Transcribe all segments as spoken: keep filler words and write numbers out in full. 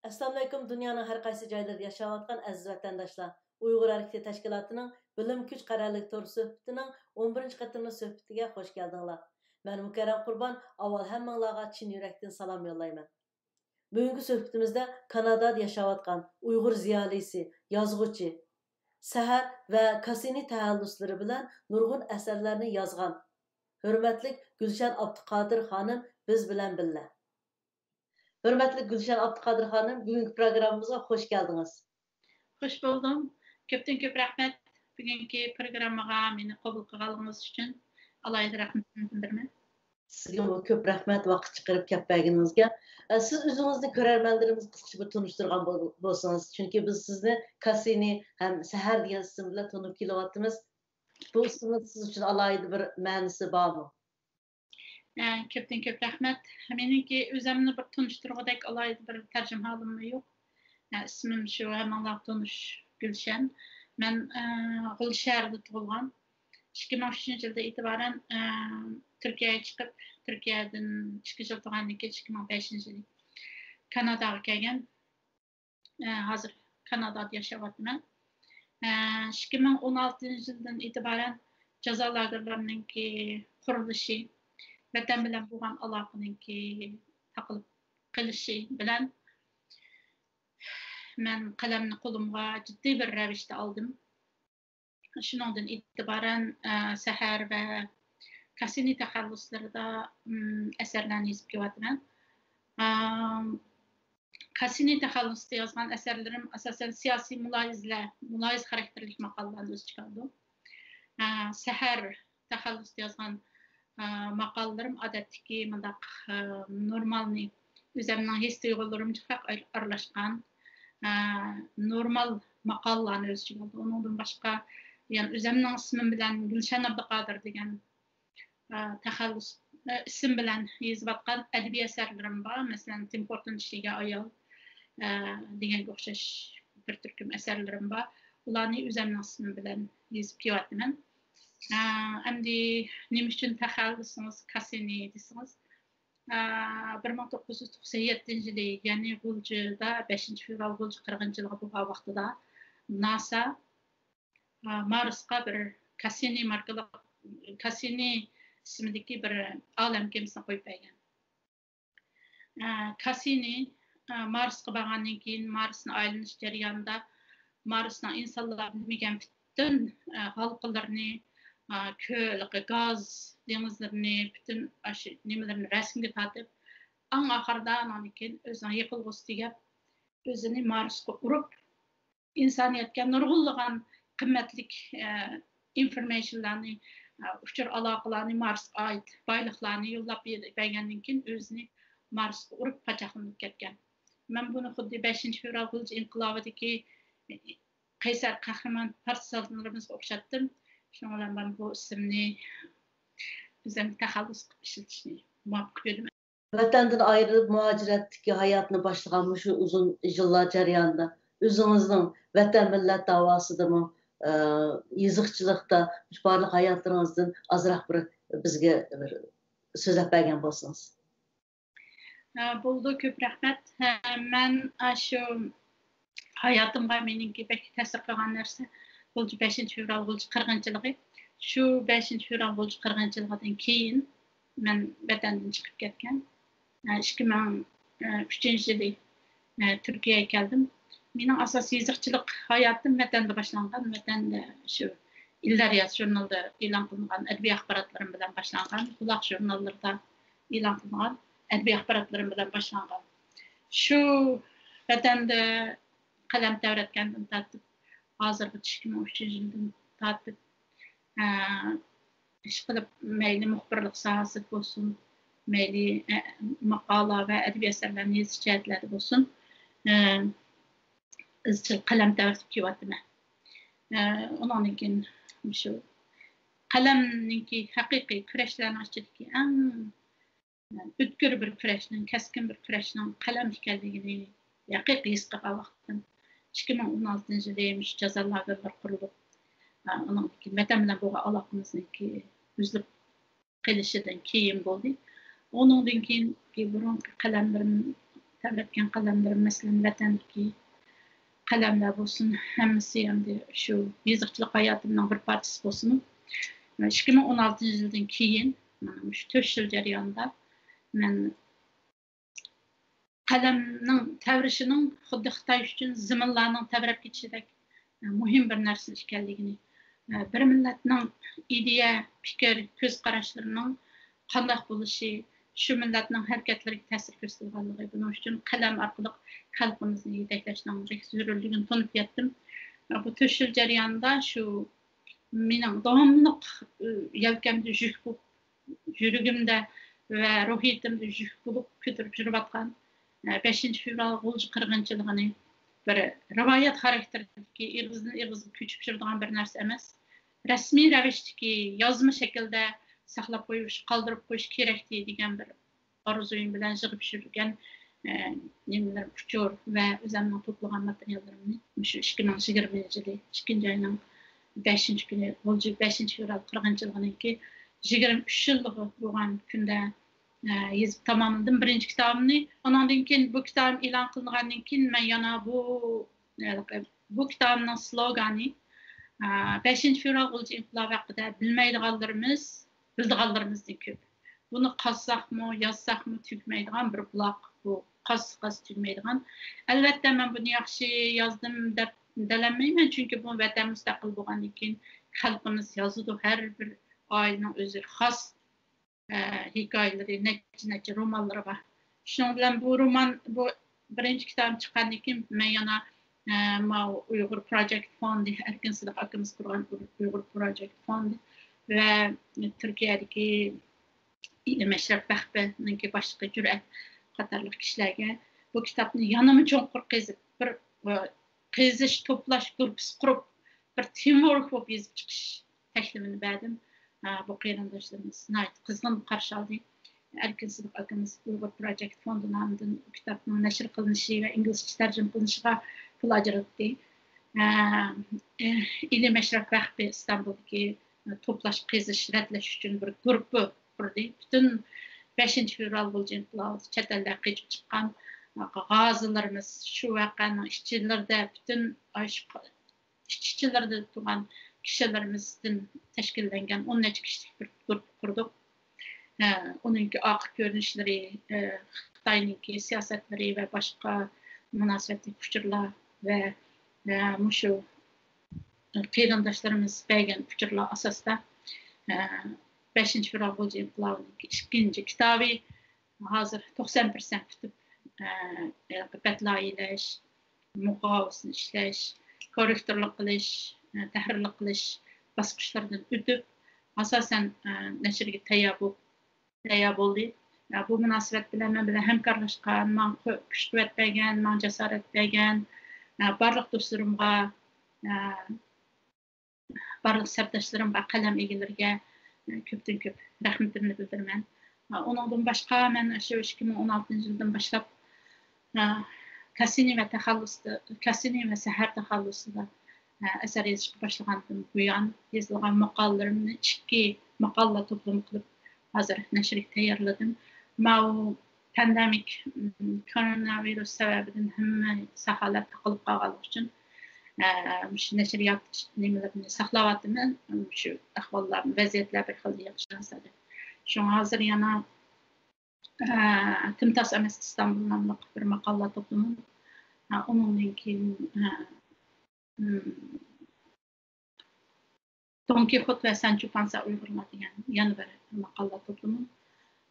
ئەسسالامۇئەلەيكۇم، دۇنيانىڭ ھەر قايسى جايلىرىدا ياشاۋاتقان ئەزىز ۋەتەنداشلار. ئۇيغۇر ھەرىكىتى تەشكىلاتىنىڭ بىلىم كۈچ قەرەللىك تور سۆھبىتىنىڭ ئون بىرىنچى قېتىملىق سۆھبىتىگە خوش كەلدىڭلار. مەن مۇكەررەم قۇربان، ئاۋۋال ھەممىڭلارغا چىن يۈرەكتىن سالام يوللايمەن. بۈگۈنكى سۆھبىتىمىزدە كانادادا ياشاۋاتقان ئۇيغۇر زىيالىيسى، يازغۇچى، سەھەر ۋە كاسسىنى تەخەللۇسلىرى بىلەن نۇرغۇن ئەسەرلەرنى يازغان ھۆرمەتلىك گۈلشەن ئابدۇقادىر خانىم بىز بىلەن بىللە. ھۆرمەتلىك گۈلشەن ئابدۇقادىر خانىم، بۈگۈنكى پروگراممىمىزغا خوش كەلدىڭىز. خوش بولدۇم. كۆپتىن كۆپ رەھمەت بۈگۈنكى پروگراممىغا مېنى قوبۇل قىلغانلىقىڭىز ئۈچۈن ئالاھىدە رەھمىتىمنى بىلدۈرىمەن. سىزگىمۇ كۆپ رەھمەت ۋاقىت چىقىرىپ كەپ بەرگىنىڭىزگە. ئە، سىز ئۆزىڭىزنى كۆرەرمەنلىرىمىز قىسقىچە بىر تونۇشتۇرغان بول-، بولسىڭىز. چۈنكى بىز سىزنى كاسسىنى ھەم سەھەر دېگەن ئىسىم بىلەن تونۇپ كېلىۋاتىمىز. بۇ ئىسىمنىڭ سىز ئۈچۈن ئالاھىدە بىر مەنىسى بارمۇ؟ ئە، كۆپتىن كۆپ رەھمەت. مېنىڭكى ئۆزۈمنى بىر تونۇشتۇرغۇدەك ئالاھىدە بىر تەرجىمىھالىممۇ يوق. ئە، ئىسمىم شۇ، ھەممىڭلارغا تونۇش، گۈلشەن. مەن، ئە، غۇلجا شەھىرىدە تۇغۇلغان. ئىككى مىڭ ئۈچىنچى يىلدىن ئېتىبارەن، ئە، تۈركىيەگە چىقىپ، تۈركىيەدىن ئىككى يىل تۇرغاندىن كېيىن ئىككى مىڭ بەشىنچى يىلى كاناداغا كەلگەن. ئە، ھازىر كانادادا ياشاۋاتىمەن. ئە، ئىككى مىڭ ئون ئالتىنچى يىلدىن ئېتىبارەن جازا لاگېرلىرىنىڭكى قۇرۇلۇشى، ۋەتەن بىلەن بولغان ئالاقىنىڭكى تاقىلىپ قېلىشى بىلەن مەن قەلەمنى قولۇمغا جىددىي بىر رەۋىشتە ئالدىم. شۇنىڭدىن ئېتىبارەن، ئە، سەھەر ۋە كاسسىنى تەخەللۇسلىرىدا، ئىم، ئەسەرلەرنى يېزىپ كېلىۋاتىمەن. ئە، كاسسىنى تەخەللۇسىدا يازغان ئەسەرلىرىم ئاساسەن سىياسىي مۇلاھىزىلەر، مۇلاھىزە خاراكتېرلىك ماقالىلەرنى ئۆز ئىچىگە ئالىدۇ. ئە، سەھەر تەخەللۇسىدا يازغان، ئە، ماقالىلىرىم ئادەتتىكى مۇنداق، ئە، نورمالنى، ئۆزۈمنىڭ ھېس تۇيغۇلىرىمغا جىق ئار-، ئارىلاشقان، ئە، نورمال ماقالىلەرنى ئۆز ئىچىگە ئالىدۇ. ئۇنىڭدىن باشقا، يەنە ئۆزۈمنىڭ ئىسمىم بىلەن گۈلشەن ئابدۇقادىر دېگەن ئە، تەخەللۇس، ئە، ئىسىم بىلەن يېزىۋاتقان ئەدەبىي ئەسەرلىرىم بار. مەسىلەن، تىم خورتون چىشلىگەن ئايال، ئە، دېگەنگە ئوخشاش بىر تۈركۈم ئەسەرلىرىم بار. ئۇلارنى ئۆزۈمنىڭ ئىسمىم بىلەن يېزىپ كېلىۋاتىمەن. ئە، ئەمدى نېمە ئۈچۈن تەخەللۇسىڭىز كاسسىنى دېسىڭىز، ئە، بىر مىڭ توققۇز يۈز توقسەن يەتتىنچى يىلى، يەنى غۇلجىدا بەشىنچى فېۋرال غۇلجا قىرغىنچىلىقى بولغان ۋاقتىدا ناسا ئا، مارسقا بىر كاسسىنى ماركىلىق، كاسسىنى ئىسمىدىكى بىر ئالەم گېمىسىنى قويۇپ بەرگەن. ئا، كاسسىنى، ئا، مارسقا بارغاندىن كېيىن، مارسنى ئايلىنىش جەريانىدا مارسنىڭ ئىنسانلار بىلمىگەن پۈتۈن، ئا، ھالقىلىرىنى، ئا، كۆل، گاز دېڭىزلىرىنى، پۈتۈن ئاشۇ نېمىلىرىنى رەسىمگە تارتىپ، ئەڭ ئاخىرىدا ئانىڭدىن كېيىن ئۆزىنىڭ يېقىلغۇسى تۈگەپ، ئۆزىنى مارسقا ئۇرۇپ، ئىنسانىيەتكە نۇرغۇنلىغان قىممەتلىك، ئە، ئىنفورمېيشنلارنى، ئە، ئۇچۇر ئالاقىلارنى، مارسقا ئائىت بايلىقلارنى يوللاپ بەرگەندىن كېيىن، ئۆزىنى مارسقا ئۇرۇپ پاچاقلىنىپ كەتكەن. مەن بۇنى خۇددى بەشىنچى فېۋرال غۇلجا ئىنقىلابىدىكى قەيسەر قەھرىمان پارتىزانلىرىمىزغا ئوخشاتتىم. شۇنىڭ بىلەن مەن بۇ ئىسىمنى ئۆزۈمگە تەخەللۇس قىلىپ ئىشلىتىشنى مۇۋاپىق كۆردۈم. ۋەتەندىن ئايرىلىپ، مۇھاجىرەتتىكى ھاياتنى باشلىغان مۇشۇ ئۇزۇن يىللار جەريانىدا ئۆزىڭىزنىڭ ۋەتەن مىللەت داۋاسىدىمۇ، ئە، يېزىقچىلىقتا مۇشۇ بارلىق ھاياتلىرىڭىزدىن ئازراق بىر بىزگە بىر سۆزلەپ بەرگەن بولسىڭىز. ئە، بولىدۇ، كۆپ رەھمەت. ھە، مەن ئاشۇ ھاياتىمغا مېنىڭكى بەك تەسىر قىلغان نەرسە غۇلجا بەشىنچى فېۋرال غۇلجا قىرغىنچىلىقى. شۇ بەشىنچى فېۋرال غۇلجا قىرغىنچىلىقىدىن كېيىن مەن ۋەتەندىن چىقىپ كەتكەن. ئىككى مىڭ ئۈچىنچى يىلى تۈركىيەگە كەلدىم. مېنىڭ ئاساسىي يېزىقچىلىق ھاياتىم ۋەتەندە باشلانغان. ۋەتەندە شۇ ئىللەر ياز ژۇرنىلىدا ئېلان قىلىنغان ئەدەبىي ئاخباراتلىرىم بىلەن باشلانغان. بۇلاق ژۇرناللىرىدا ئېلان قىلىنغان ئەدەبىي ئاخباراتلىرىم بىلەن باشلانغان. شۇ ۋەتەندە قەلەم تەۋرەتكەندىن تارتىپ، ھازىرغىچە ئىككى مىڭ ئۈچىنچى يىلدىن تارتىپ، ئە، ئىشقىلىپ مەيلى مۇخبىرلىق ساھەسىدە بولسۇن، مەيلى، ئە، ماقالە ۋە ئەدەبىي ئەسەرلەرنى يېزىش جەھەتلەردە بولسۇن، ئە، ئىزچىل قەلەم تەۋرىتىپ كېلىۋاتىمەن. ئە، ئۇنىڭدىن كېيىن مۇشۇ قەلەمنىڭكى ھەقىقىي كۈرەشلەرنىڭ ئىچىدىكى ئەڭ ئۆتكۈر بىر كۈرەشنىڭ، كەسكىن بىر كۈرەشنىڭ قەلەم ئىكەنلىكىنى ھەقىقىي ھېس قىلغان ۋاقتىم ئىككى مىڭ ئون ئالتىنچى يىلى مۇشۇ جازا لاگېرلىرى قۇرۇلۇپ، ئۇنىڭدىن كېيىن ۋەتەن بىلەن بولغان ئالاقىمىزنىڭكى ئۈزۈلۈپ قېلىشىدىن كېيىن بولدى. ئۇنىڭدىن كېيىنكى بۇرۇنقى قەلەملىرىم، تەۋرەتكەن قەلەملىرىم، مەسىلەن، ۋەتەندىكى قەلەملەر بولسۇن، ھەممىسى ئەمدى شۇ يېزىقچىلىق ھاياتىمنىڭ بىر پارچىسى بولسىمۇ، ئىككى مىڭ ئون ئالتىنچى يىلدىن كېيىن، مانا مۇشۇ تۆت يىل جەريانىدا مەن قەلەمنىڭ تەۋرىشىنىڭ خۇددى خىتاي ئۈچۈن زېمىنلارنىڭ تەۋرەپ كېتىشىدەك مۇھىم بىر نەرسە ئىكەنلىكىنى، بىر مىللەتنىڭ ئىدىيە، پىكىر، كۆز قاراشلىرىنىڭ قانداق بولۇشى، شۇ مىللەتنىڭ ھەرىكەتلىرىگە تەسىر كۆرسىتىدىغانلىقى، بۇنىڭ ئۈچۈن قەلەم ئارقىلىق خەلقىمىزنى يېتەكلەشنىڭ بەك زۆرۈرلۈكىنى تونۇپ يەتتىم. بۇ تۆت يىل جەريانىدا شۇ مېنىڭ داۋاملىق، ئى، يەلكەمدە يۈك بولۇپ، يۈرىكىمدە ۋە روھىيىتىمدە يۈك بولۇپ كۆتۈرۈپ يۈرۈۋاتقان، ئە، بەشىنچى فېۋرال غۇلجا قىرغىنچىلىقىنى بىر رىۋايەت خاراكتېرىدىكى، ئېغىزدىن ئېغىزغا كۆچۈپ يۈرىدىغان بىر نەرسە ئەمەس. رەسمىي رەۋىشتىكى يازما شەكىلدە ساقلاپ قويۇش، قالدۇرۇپ قويۇش كېرەكتى دېگەن بىر ئارزۇيۇم بىلەن يىغىپ يۈرگەن، ئە، نېمىلىرىم، ئۇچۇر ۋە ئۆزۈمنىڭ توپلىغان ماتېرىياللىرىمنى مۇشۇ ئىككى مىڭ يىگىرمىنچى يىلى ئىككىنچى ئاينىڭ بەشىنچى كۈنى، غۇلجا بەشىنچى فېۋرال قىرغىنچىلىقىنىڭكى يىگىرمە ئۈچ يىللىقى بولغان كۈندە، ئە، يېزىپ تاماملىدىم بىرىنچى كىتابىمنى. ئۇنىڭدىن كېيىن بۇ كىتابىم ئېلان قىلىنغاندىن كېيىن مەن يەنە بۇ، ئە، بۇ كىتابىمنىڭ سلوگانى، ئە، بەشىنچى فېۋرال غۇلجا ئىنقىلابى ھەققىدە بىلمەيدىغانلىرىمىز بىلىدىغانلىرىمىزدىن كۆپ. بۇنى قازساقمۇ، يازساقمۇ تۈگىمەيدىغان بىر بۇلاق بۇ. قازسا قازسا تۈگىمەيدىغان. ئەلۋەتتە، مەن بۇنى ياخشى يازدىم دەپ دەلەممەيمەن، چۈنكى بۇ ۋەتەن مۇستەقىل بولغاندىن كېيىن خەلقىمىز يازىدۇ، ھەر بىر ئائىلىنىڭ ئۆزى خاس، ئە، ھېكايىلىرى، نەچچە، نەچچە رومانلىرى بار. شۇنىڭ بىلەن بۇ رومان، بۇ بىرىنچى كىتابىم چىققاندىن كېيىن مەن يەنە، ئە، ماۋۇ ئۇيغۇر پروجېكت فوندى، ئەركىن سىدىق ئاكىمىز قۇرغان ئۇيغۇر پروجېكت فوندى ۋە تۈركىيەدىكى ئىلىم ئەشرەپ ۋەخپىنىڭكى باشلىقى جۈرئەت قاتارلىق كىشىلەرگە بۇ كىتابنى يەنىمۇ چوڭقۇر قېزىپ، بىر، ئە، قېزىش، توپلاش گۇرۇپپىسى قۇرۇپ، بىر تىمورك بولۇپ يېزىپ چىقىش تەكلىپىنى بەردىم. ئە، بۇ قېرىنداشلىرىمىز ناھايىتى قىزغىن قارشى ئالدى. ئەركىن سىدىق ئاكىمىز ئۇيغۇر پروجېكت فوندى نامىدىن بۇ كىتابنىڭ نەشر قىلىنىشى ۋە ئىنگلىزچە تەرجىمە قىلىنىشىغا پۇل ئاجراتتى. ئە، ئە، ئىلىم ئەشرەپ ۋەخپى ئىستانبۇلدىكى توپلاش، قېزىش، رەتلەش ئۈچۈن بىر گۇرۇپپا قۇردى. پۈتۈن بەشىنچى فېۋرال غۇلجا ئىنقىلابىدا چەت ئەللەرگە قېچىپ چىققان غازىلىرىمىز، شۇ ۋەقەنىڭ ئىچىلىرىدە پۈتۈن ئاشۇ ئىچ-ئىچىلىرىدە تۇرغان كىشىلىرىمىزدىن تەشكىللەنگەن ئون نەچچە كىشىلىك بىر گۇرۇپپا قۇردۇق. ئە، ئۇنىڭكى ئارقا كۆرۈنۈشلىرى، ئە، خىتاينىڭكى سىياسەتلىرى ۋە باشقا مۇناسىۋەتلىك ئۇچۇرلار ۋە، ئە، مۇشۇ قېرىنداشلىرىمىز بەرگەن ئۇچۇرلار ئاساسىدا، ئە، بەشىنچى فېۋرال غۇلجا ئىنقىلابىنىڭكى ئىككىنچى كىتابى ھازىر توقسان پىرسەنت پۈتۈپ، ئە، ھېلىقى بەت لايىھەلەش، مۇقاۋىسىنى ئىشلەش، كوررېكتورلۇق قىلىش، ئە، تەھرىرلىك قىلىش باسقۇچلىرىدىن ئۆتۈپ، ئاساسەن، ئە، نەشرگە تەييار بولۇپ، تەييار بولدى. ئە، بۇ مۇناسىۋەت بىلەن مەن بىلەن ھەمكارلاشقان، ماڭا قۇ-، كۈچ-قۇۋۋەت بەرگەن، ماڭا جاسارەت بەرگەن، ئە، بارلىق دوستلىرىمغا، ئە، بارلىق سەپداشلىرىمغا، قەلەم ئىگىلىرىگە، ئە، كۆپتىن كۆپ رەھمىتىمنى بىلدۈرىمەن. ئە، ئۇنىڭدىن باشقا، مەن شۇ ئىككى مىڭ ئون ئالتىنچى يىلدىن باشلاپ، ئە، كاسسىنى ۋە تەخەللۇسىدا، كاسسىنى ۋە سەھەر تەخەللۇسىدا، ئە، ئەسەر يېزىشقا باشلىغاندىن بۇيان يېزىلغان ماقالىلىرىمنى ئىككى ماقالىلەر توپلىمى قىلىپ، ھازىر نەشرگە تەييارلىدىم. ماۋۇ پاندېمىك، م، كوروناۋىرۇس سەۋەبىدىن ھەممە ساھەلەر تاقىلىپ قالغانلىقى ئۈچۈن، ئە، مۇشۇ نەشرىيات نېمىلىرىنى ساقلاۋاتىمەن. مۇشۇ ئەھۋاللار، ۋەزىيەتلەر بىر خىل ياخشىلانسا دەپ. شۇڭا ھازىر يەنە، ئە، تىمتاس ئەمەس ئىستانبۇل ناملىق بىر ماقالىلەر توپلىمى. ئە، ئۇنىڭدىن كېيىن، ئە، م، دون كىخوت ۋە سانچو پانسا ئۇيغۇرلار دېگەن يەنە بىر ماقالىلەر توپلىمى،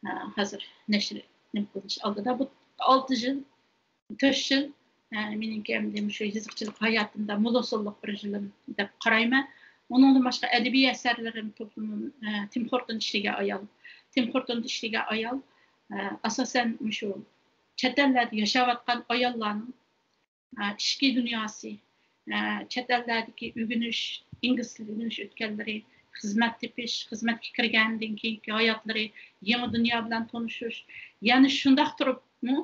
ئە، ھازىر نەشر نېمە قىلىنىش ئالدىدا. بۇ ئالتە يىل، تۆت يىل، ئە، مېنىڭكى ئەمدى مۇشۇ يېزىقچىلىق ھاياتىمدا مول ھوسۇللۇق بىر يىلىم دەپ قارايمەن. ئۇنىڭدىن باشقا ئەدەبىي ئەسەرلىرىم توپلىمىم، ئە، تىم خورتون ئىشلىگەن ئايال. تىم خورتوندا ئىشلىگەن ئايال، ئە، ئاساسەن مۇشۇ چەت ئەللەردە ياشاۋاتقان ئاياللارنىڭ ئىچكى دۇنياسى، چەت ئەللەردىكى ئۆگىنىش، ئىنگلىز تىلى ئۆگىنىش ئۆتكەللىرى، خىزمەت تېپىش، خىزمەتكە كىرگەندىن كېيىنكى ھاياتلىرى، يېڭى دۇنيا بىلەن تونۇشۇش، يەنە شۇنداق تۇرۇپمۇ،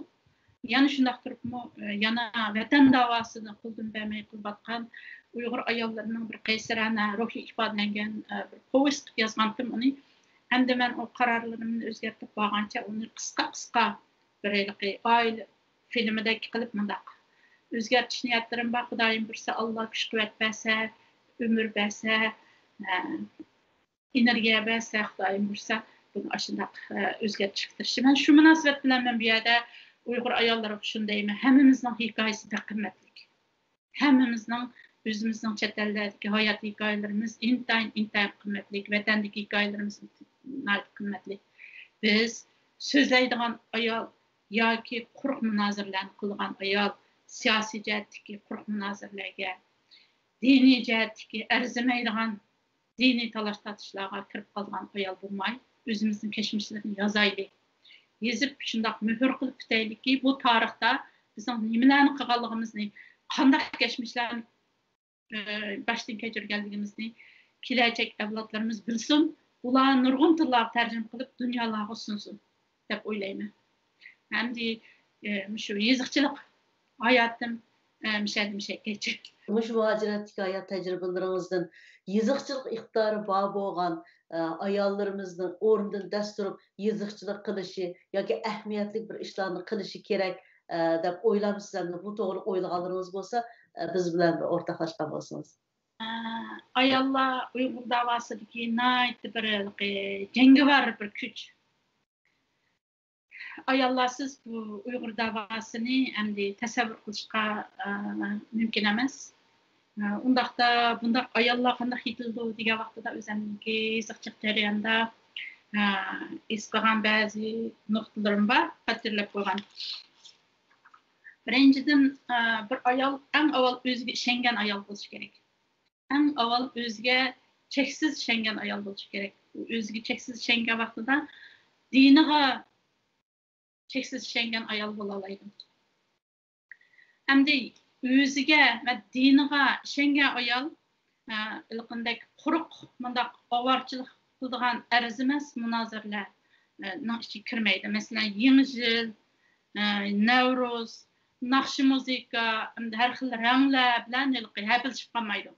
يەنە شۇنداق تۇرۇپمۇ، يەنە ۋەتەن داۋاسىنى قولدىن بەرمەي قىلىۋاتقان ئۇيغۇر ئاياللىرىنىڭ بىر قەيسەرانە روھى ئىپادىلەنگەن بىر پوۋېست قىلىپ يازغانتىم ئۇنى. ئەمدى مەن ئۇ قارارلىرىمنى ئۆزگەرتىپ بارغانچە ئۇنى قىسقا قىسقا بىر ھېلىقى ئائىلە فىلىمىدەك قىلىپ مۇنداق ئۆزگەرتىش نىيەتلىرىم بار. خۇدايىم بۇيرۇسا، ئاللا كۈچ قۇۋۋەت بەرسە، ئۆمۈر بەرسە، ئېنېرگىيە بەرسە، خۇدايىم بۇيرۇسا، بۇنى ئاشۇنداق ئۆزگەرتىشكە تىرىشىمەن. شۇ مۇناسىۋەت بىلەن مەن بۇ يەردە ئۇيغۇر ئاياللىرىغا شۇنى دەيمەن، ھەممىمىزنىڭ ھېكايىسى بەك قىممەتلىك. ھەممىمىزنىڭ ئۆزىمىزنىڭ چەت ئەللەردىكى ھايات ھېكايىلىرىمىز ئىنتايىن، ئىنتايىن قىممەتلىك، ۋەتەندىكى ھېكايىلىرىمىز ناھايىتى قىممەتلىك. بىز سۆزلەيدىغان ئايال ياكى قۇرۇق مۇنازىرىلەرنى قىلىدىغان ئايال، سىياسىي جەھەتتىكى قۇرۇق مۇنازىرىلەرگە، دىنىي جەھەتتىكى ئەرزىمەيدىغان دىنىي تالاش-تارتىشلارغا كىرىپ قالىدىغان ئايال بولماي، ئۆزىمىزنىڭ كەچمىشلىرىنى يازايلى. يېزىپ، شۇنداق مۆھۈر قىلىپ پۈتەيلىكى، بۇ تارىختا بىزنىڭ نېمىلەرنى قىلغانلىقىمىزنى، قانداق كەچمىشلەرنى، ئى، باشتىن كەچۈرگەنلىكىمىزنى كېلەچەك ئەۋلادلىرىمىز بىلسۇن. ئۇلار نۇرغۇن تىللارغا تەرجىمە قىلىپ، دۇنيالارغا سۇنسۇن دەپ ئويلايمەن. ئەمدى، ئى، مۇشۇ يېزىقچىلىق ھاياتىم، ئى، مىشەدە مىشەگەچ. مۇشۇ مۇھاجىرەتتىكى ھايات تەجرىبىلىرىڭىزدىن يېزىقچىلىق ئىقتىدارى بار بولغان، ئە، ئاياللىرىمىزنىڭ ئورنىدىن دەس تۇرۇپ يېزىقچىلىق قىلىشى ياكى ئەھمىيەتلىك بىر ئىشلارنى قىلىشى كېرەك، ئە، دەپ ئويلامسىز؟ ئەمدى بۇ توغرىلىق ئويلىغانلىرىڭىز بولسا، ئە، بىز بىلەن بىر ئورتاقلاشقان بولسىڭىز. ئە، ئاياللار ئۇيغۇر داۋاسىدىكى ناھايىتى بىر ھېلىقى جەڭگىۋار بىر كۈچ. ئاياللارسىز بۇ ئۇيغۇر داۋاسىنى ئەمدى تەسەۋۋۇر قىلىشقا، ئە، مۇمكىن ئەمەس. ئە، ئۇنداقتا بۇنداق ئاياللار قانداق يېتىلىدۇ دېگەن ۋاقتىدا ئۆزۈمنىڭكى يېزىقچىلىق جەريانىدا، ئە، ھېس قىلغان بەزى نۇقتىلىرىم بار، خاتىرىلەپ قويغان. بىرىنچىدىن، ئە، بىر ئايال ئەڭ ئاۋۋال ئۆزىگە ئىشەنگەن ئايال بولۇشى كېرەك. ئەڭ ئاۋۋال ئۆزىگە چەكسىز ئىشەنگەن ئايال بولۇشى كېرەك. ئۆزىگە چەكسىز ئىشەنگەن ۋاقتىدا دىنىغا چەكسىز ئىشەنگەن ئايال بولالايدۇ. ئەمدى ئۆزىگە ۋە دىنىغا ئىشەنگەن ئايال، ئە، ھېلىقىدەك قۇرۇق، مۇنداق ئاۋارىچىلىق قىلىدىغان ئەرزىمەس مۇنازىرىلەرنىڭ ئىچىگە كىرمەيدۇ. مەسىلەن، يېڭى يىل، ئە، نەۋرۇز، ناخشا، مۇزىكا، ئەمدى ھەر خىل رەڭلەر بىلەن ھېلىقى ھەپىلىشىپ قالمايدۇ.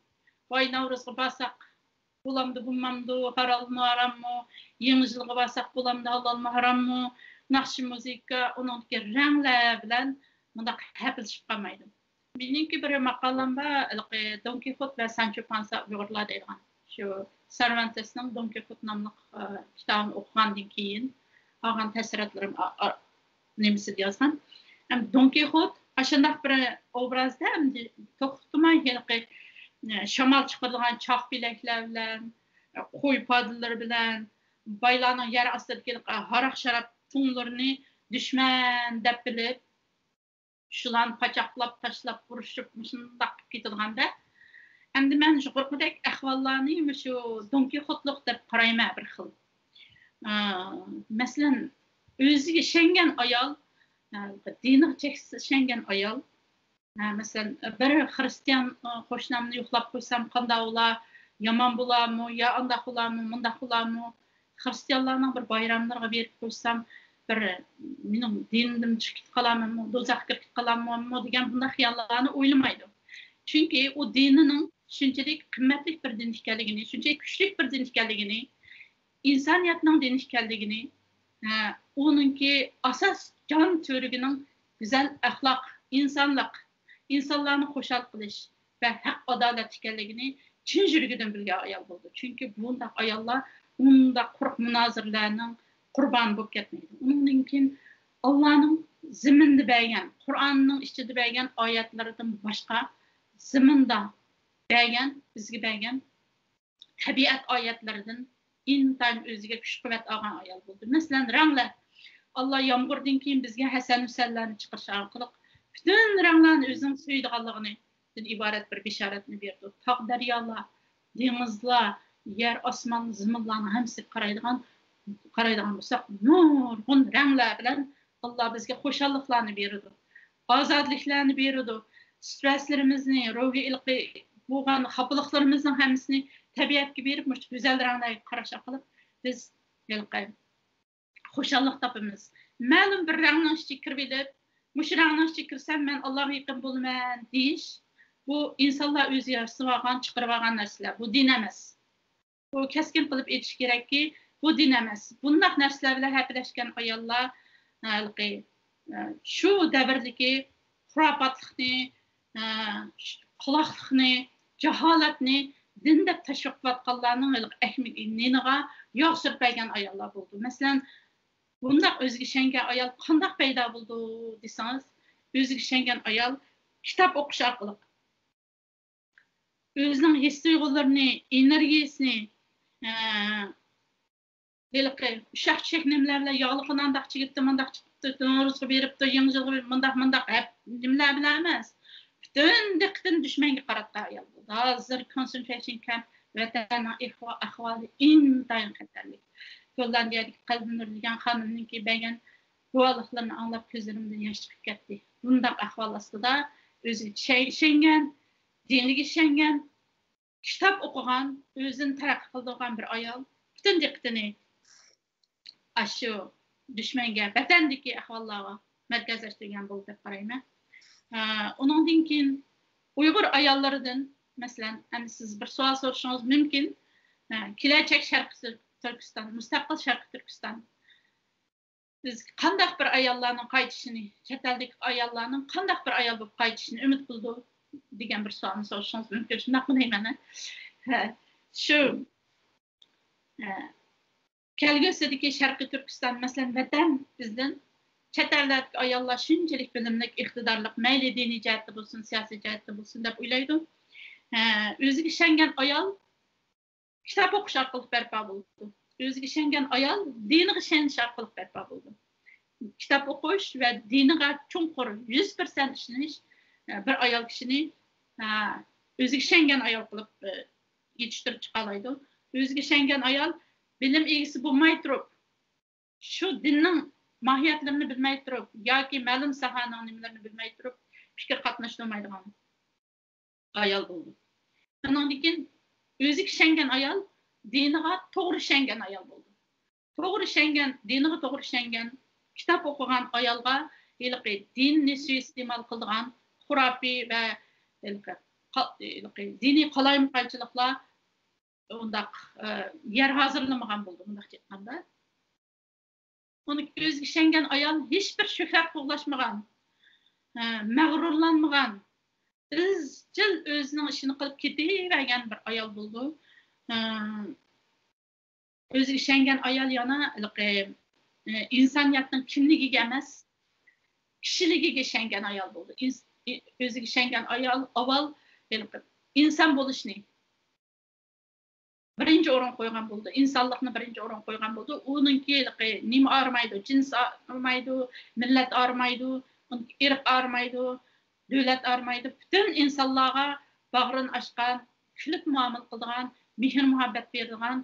ۋاي، نەۋرۇزغا بارساق، بولامدۇ، بولمامدۇ، ھالالمۇ، ھاراممۇ، يېڭى يىلغا بارساق، بولامدۇ، ھالالمۇ، ھاراممۇ، ناخشا، مۇزىكا، ئۇنىڭدىكى رەڭلەر بىلەن مۇنداق ھەپىلىشىپ قالمايدۇ. مېنىڭكى بىر ماقالەم بار، ھېلىقى دون كىخوت ۋە سانچو پانسا ئۇيغۇرلار دەيدىغان. شۇ سېرۋانتېسنىڭ دون كىخوت ناملىق، ئە، كىتابىنى ئوقۇغاندىن كېيىن ئالغان تەسىراتلىرىم ئا-، ئا-، نېمىسىدە يازغان. ھەم دون كىخوت ئاشۇنداق بىر ئوبرازدا، ئەمدى توختىماي ھېلىقى، ئە، شامال چىقىرىدىغان چاق پېلەكلەر بىلەن، ئە، قوي پادىلىرى بىلەن، بايلارنىڭ يەر ئاستىدىكى ھاراق-شاراب تۇڭلىرىنى دۈشمەن دەپ بىلىپ، شۇلارنى پاچاقلاپ، تاشلاپ، ئۇرۇشۇپ، مۇشۇنداق قىلىپ كېتىدىغاندا، ئەمدى مەن يۇقىرىقىدەك ئەھۋاللارنى مۇشۇ دون كىخوتلۇق دەپ قارايمەن بىر خىل. ئا، مەسىلەن، ئۆزىگە ئىشەنگەن ئايال، ئا، دىنىغا چەكسىز ئىشەنگەن ئايال، ئا، مەسىلەن، بىر خىرىستىيان، ئا، قوشنامنى يوقلاپ قويسام قانداق بولا، يامان بولارمۇ، يا ئانداق بولارمۇ، مۇنداق بولارمۇ؟ خىرىستىيانلارنىڭ بىر بايراملىرىغا بېرىپ قويسام، بىر مېنىڭ دىنىمدىن چىقىپ كېتىپ قالامەنمۇ، دوزاخقا كىرىپ كېتىپ قالامەنمۇ دېگەن بۇنداق خىياللارنى ئويلىمايدۇ. چۈنكى ئۇ دىنىنىڭ شۇنچىلىك قىممەتلىك بىر دىن ئىكەنلىكىنى، شۇنچىلىك كۈچلۈك بىر دىن ئىكەنلىكىنى، ئىنسانىيەتنىڭ دىنى ئىكەنلىكىنى، ھە، ئۇنىڭكى ئاساس جان تۈۋرۈكىنىڭ گۈزەل ئەخلاق، ئىنسانلىق، ئىنسانلارنى خۇشال قىلىش ۋە ھەق ئادالەت ئىكەنلىكىنى چىن يۈرىكىدىن بىلگەن ئايال بولىدۇ. چۈنكى بۇنداق ئاياللار ئۇنداق قۇرۇق مۇنازىرىلەرنىڭ قۇربانى بولۇپ كەتمەيدۇ. ئۇنىڭدىن كېيىن ئاللانىڭ زېمىندا بەرگەن، قۇرئاننىڭ ئىچىدە بەرگەن ئايەتلىرىدىن باشقا زېمىندا بەرگەن، بىزگە بەرگەن تەبىئەت ئايەتلىرىدىن ئىنتايىن ئۆزىگە كۈچ-قۇۋۋەت ئالغان ئايال بولدى. مەسىلەن، رەڭلەر. ئاللا يامغۇردىن كېيىن بىزگە ھەسەن-ھۈسەنلەرنى چىقىرىش ئارقىلىق پۈتۈن رەڭلەرنى ئۆزىنىڭ سۆيىدىغانلىقىدىن ئىبارەت بىر بېشارەتنى بېرىدۇ. تاغ-دەريالار، دېڭىزلار، يەر-ئاسمان، زېمىنلارنىڭ ھەممىسىگە قارايدىغان، قارايدىغان بولساق، نۇرغۇن رەڭلەر بىلەن ئاللا بىزگە خۇشاللىقلارنى بېرىدۇ، ئازادىلىكلەرنى بېرىدۇ. سترېسلىرىمىزنى، روھىي ھېلىقى بولغان خاپىلىقلىرىمىزنىڭ ھەممىسىنى تەبىئەتكە بېرىپ، مۇشۇ گۈزەل رەڭلەرگە قاراش ئارقىلىق بىز ھېلىقى خۇشاللىق تاپىمىز. مەلۇم بىر رەڭنىڭ ئىچىگە كىرىۋېلىپ، مۇشۇ رەڭنىڭ ئىچىگە كىرسەم، مەن ئاللاغا يېقىن بولىمەن دېيىش، بۇ ئىنسانلار ئۆزى ياسىۋالغان، چىقىرىۋالغان نەرسىلەر. بۇ دىن ئەمەس. بۇ كەسكىن قىلىپ ئېيتىش كېرەككى، بۇ دىن ئەمەس. بۇنداق نەرسىلەر بىلەن ھەپىلەشكەن ئاياللار، ھېلىقى، شۇ دەۋردىكى خۇراپاتلىقنى، قالاقلىقنى، جاھالەتنى دىن دەپ تەشۋىق قىلىۋاتقانلارنىڭ ھېلىقى ئەكمىكى نېنىغا ياغ سۈرۈپ بەرگەن ئاياللار بولىدۇ. مەسىلەن، بۇنداق ئۆزىگە ئىشەنگەن ئايال قانداق پەيدا بولىدۇ دېسىڭىز، ئۆزىگە ئىشەنگەن ئايال كىتاب ئوقۇش ئارقىلىق ئۆزىنىڭ ھېس تۇيغۇلىرىنى، ئېنېرگىيىسىنى، ئە، ھېلىقى ئۇششاق چۈشەك نېمىلەر بىلەن ياغلىق نانداق چىگىپتۇ، مۇنداق چىقىپتۇ، نورۇزغا بېرىپتۇ، يېڭى يىلغا بېرىپ، مۇنداق، مۇنداق، ھەپ، نېمىلەر بىلەن ئەمەس. پۈتۈن دىققىتىنى دۈشمەنگە قاراتقان ئايال بولدى. ھازىر كونسېنترېيشن كەمپ ۋەتەننىڭ ئەھۋا-، ئەھۋالى ئىنتايىن خەتەرلىك. گوللاندىيەدىكى قەلبى نۇرلىغان خانىمنىڭكى بەرگەن گۇۋاھلىقلىرىنى ئاڭلاپ كۆزلىرىمدىن ياش چىقىپ كەتتى. بۇنداق ئەھۋال ئاستىدا ئۆزىگە چىشەي-، ئىشەنگەن، دىنىگە ئىشەنگەن، كىتاب ئوقۇغان، ئۆزىنى تەرەققىي قىلدۇرغان بىر ئايال پۈتۈن دىققىتىنى ئاشۇ دۈشمەنگە، ۋەتەندىكى ئەھۋاللارغا مەركەزلەشتۈرگەن بولدى دەپ قارايمەن. ئە، ئۇنىڭدىن كېيىن ئۇيغۇر ئاياللىرىدىن، مەسىلەن، ئەمدى سىز بىر سوئال سورىشىڭىز مۇمكىن. ئە، كېلەچەك شەرقىي تۈر-، تۈركىستان، مۇستەقىل شەرقىي تۈركىستان. بىز قانداق بىر ئاياللارنىڭ قايتىشىنى، چەت ئەلدىكى ئاياللارنىڭ قانداق بىر ئايال بولۇپ قايتىشىنى ئۈمىد قىلىدۇ دېگەن بىر سوئالنى سورىشىڭىز مۇمكىن. شۇنداقمۇ دەيمەن، ھە؟ ھە، شۇ، ھە، كەلگۈسىدىكى شەرقىي تۈركىستان، مەسىلەن، ۋەتەن بىزدىن چەت ئەللەردىكى ئاياللار شۇنچىلىك بىلىملىك، ئىقتىدارلىق، مەيلى دىنىي جەھەتتە بولسۇن، سىياسىي جەھەتتە بولسۇن دەپ ئويلايدۇ. ھە، ئۆزىگە ئىشەنگەن ئايال كىتاب ئوقۇش ئارقىلىق بەرپا بولىدۇ. ئۆزىگە ئىشەنگەن ئايال دىنىغا ئىشەنچ ئارقىلىق بەرپا بولىدۇ. كىتاب ئوقۇش ۋە دىنىغا چوڭقۇر يۈز پىرسەنت ئىشىنىش، ئە، بىر ئايال كىشىنى، ئە، ئۆزىگە ئىشەنگەن ئايال قىلىپ، ئە، يېتىشتۈرۈپ چىقالايدۇ. ئۆزىگە ئىشەنگەن ئايال بىلىم ئىگىسى بولماي تۇرۇپ، شۇ دىننىڭ ماھىيەتلىرىنى بىلمەي تۇرۇپ ياكى مەلۇم ساھەنىڭ نېمىلىرىنى بىلمەي تۇرۇپ پىكىر قاتناشتۇرمايدىغان ئايال بولىدۇ. ئۇنىڭدىن كېيىن ئۆزىگە ئىشەنگەن ئايال دىنىغا توغرا ئىشەنگەن ئايال بولىدۇ. توغرا ئىشەنگەن، دىنىغا توغرا ئىشەنگەن، كىتاب ئوقۇغان ئايالغا ھېلىقى دىننى سۇيىئىستېمال قىلىدىغان خۇراپىي ۋە ھېلىقى قا-، ھېلىقى دىنىي قالايمىقانچىلىقلار ئۇنداق، ئە، يەر ھازىرلىمىغان بولىدۇ، مۇنداقچە ئېيتقاندا. ئۇنى ئۆزىگە ئىشەنگەن ئايال ھېچبىر شۆھرەت قوغلاشمىغان، ئە، مەغرۇرلانمىغان، ئىزچىل ئۆزىنىڭ ئىشىنى قىلىپ كېتىۋەرگەن بىر ئايال بولىدۇ. ئە، ئۆزىگە ئىشەنگەن ئايال يەنە ھېلىقى، ئە، ئىنسانىيەتنىڭ كىملىكىگە ئەمەس، كىشىلىكىگە ئىشەنگەن ئايال بولىدۇ. ئىنس-، ئى-، ئۆزىگە ئىشەنگەن ئايال ئاۋۋال ھېلىقى ئىنسان بولۇشنى بىرىنچى ئورۇنغا قويغان بولىدۇ. ئىنسانلىقنى بىرىنچى ئورۇنغا قويغان بولىدۇ. ئۇنىڭكى ھېلىقى نېمە ئايرىمايدۇ، جىنس ئايرىمايدۇ، مىللەت ئايرىمايدۇ، ئىرق ئايرىمايدۇ، دۆلەت ئايرىمايدۇ. پۈتۈن ئىنسانلارغا باغرىنى ئاچقان، كۈلۈپ مۇئامىلە قىلىدىغان، مېھىر-مۇھەببەت بېرىدىغان،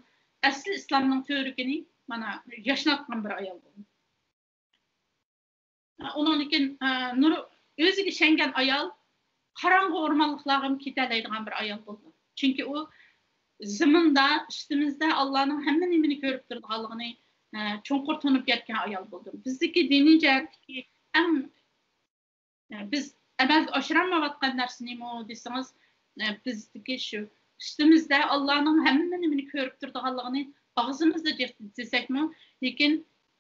ئەسلى ئىسلامنىڭ تۈۋرۈكىنى مانا ياشناتقان بىر ئايال بۇ. ئۇنىڭدىن كېيىن، ئە، نۇر-، ئۆزىگە ئىشەنگەن ئايال قاراڭغۇ ئورمانلىقلارغىمۇ كېتەلەيدىغان بىر ئايال بولىدۇ. چۈنكى ئۇ زېمىندا، ئۈستىمىزدە ئاللانىڭ ھەممە نېمىنى كۆرۈپ تۇرىدىغانلىقىنى، ئە، چوڭقۇر تونۇپ يەتكەن ئايال بولىدۇ. بىزدىكى دىنىي جەھەتتىكى ئەڭ، ئە، بىز ئەمەلگە ئاشۇرالمايۋاتقان نەرسە نېمە دېسىڭىز، ئە، بىزدىكى شۇ ئۈستىمىزدە ئاللانىڭ ھەممە نېمىنى كۆرۈپ تۇرىدىغانلىقىنى ئاغزىمىزدا دېسەكمۇ، لېكىن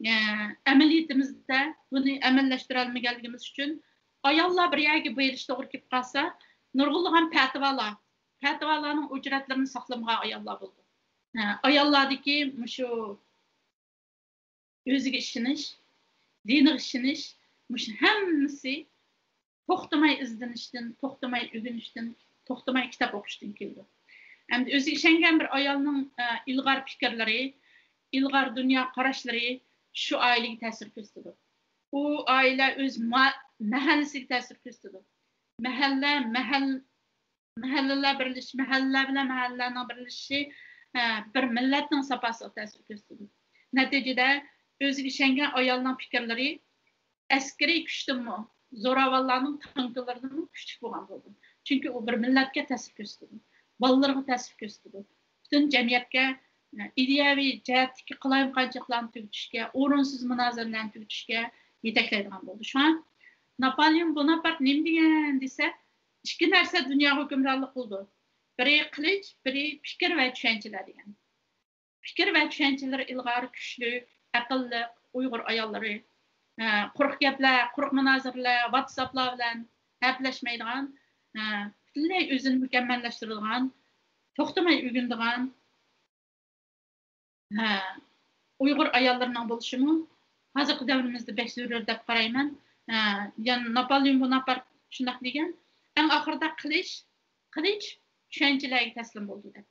ئە، ئەمەلىيىتىمىزدە بۇنى ئەمەلىيلەشتۈرەلمىگەنلىكىمىز ئۈچۈن، ئاياللار بىر يەرگە بېرىش توغرا كېلىپ قالسا، نۇرغۇنلىغان پەتىۋالار، پەتىۋالارنىڭ ھۆججەتلىرىنى ساقلىمىغان ئاياللار بولىدۇ. ئە، ئاياللاردىكى مۇشۇ ئۆزىگە ئىشىنىش، دىنىغا ئىشىنىش، مۇشۇ ھەممىسى توختىماي ئىزدىنىشتىن، توختىماي ئۆگىنىشتىن، توختىماي كىتاب ئوقۇشتىن كېلىدۇ. ئەمدى ئۆزىگە ئىشەنگەن بىر ئايالنىڭ، ئە، ئىلغار پىكىرلىرى، ئىلغار دۇنيا قاراشلىرى شۇ ئائىلىگە تەسىر كۆرسىتىدۇ. ئۇ ئائىلە ئۆز ما-، مەھەللىسىگە تەسىر كۆرسىتىدۇ. مەھەللە، مەھەل-، مەھەللىلەر بىرلىشىشى، مەھەللىلەر بىلەن مەھەللىلەرنىڭ بىرلىشىشى، ئە، بىر مىللەتنىڭ ساپاسىغا تەسىر كۆرسىتىدۇ. نەتىجىدە ئۆزىگە ئىشەنگەن ئايالنىڭ پىكىرلىرى ئەسكىرىي كۈچتىنمۇ، زوراۋانلارنىڭ تانكىلىرىدىنمۇ كۈچلۈك بولغان بولىدۇ. چۈنكى ئۇ بىر مىللەتكە تەسىر كۆرسىتىدۇ، بالىلىرىغا تەسىر كۆرسىتىدۇ. پۈتۈن جەمئىيەتكە، ئە، ئىدىيەۋى جەھەتتىكى قالايمىقانچىلىقلارنى تۈگىتىشكە، ئورۇنسىز مۇنازىرىلەرنى تۈگىتىشكە يېتەكلەيدىغان بولىدۇ. شۇڭا ناپولېئون بوناپارت نېمە دېگەن دېسە، ئىككى نەرسە دۇنياغا ھۆكۈمرانلىق قىلىدۇ. بىرى قىلىچ، بىرى پىكىر ۋە چۈشەنچىلەر دېگەن. پىكىر ۋە چۈشەنچىلىرى ئىلغار، كۈچلۈك، ئەقىللىق ئۇيغۇر ئاياللىرى، ئە، قۇرۇق گەپلەر، قۇرۇق مۇنازىرىلەر، ۋاتساپلار بىلەن ھەپىلەشمەيدىغان، ئە، پۈتۈنلەي ئۆزىنى مۇكەممەللەشتۈرىدىغان، توختىماي ئۆگىنىدىغان، ھە، ئۇيغۇر ئاياللىرىنىڭ بولۇشىمۇ ھازىرقى دەۋرىمىزدە بەك زۆرۈر دەپ قارايمەن. ھە، يەنە ناپالېئون بوناپارت شۇنداق دېگەن، ئەڭ ئاخىرىدا قىلىچ، قىلىچ چۈشەنچىلەرگە تەسلىم بولىدۇ دەپ.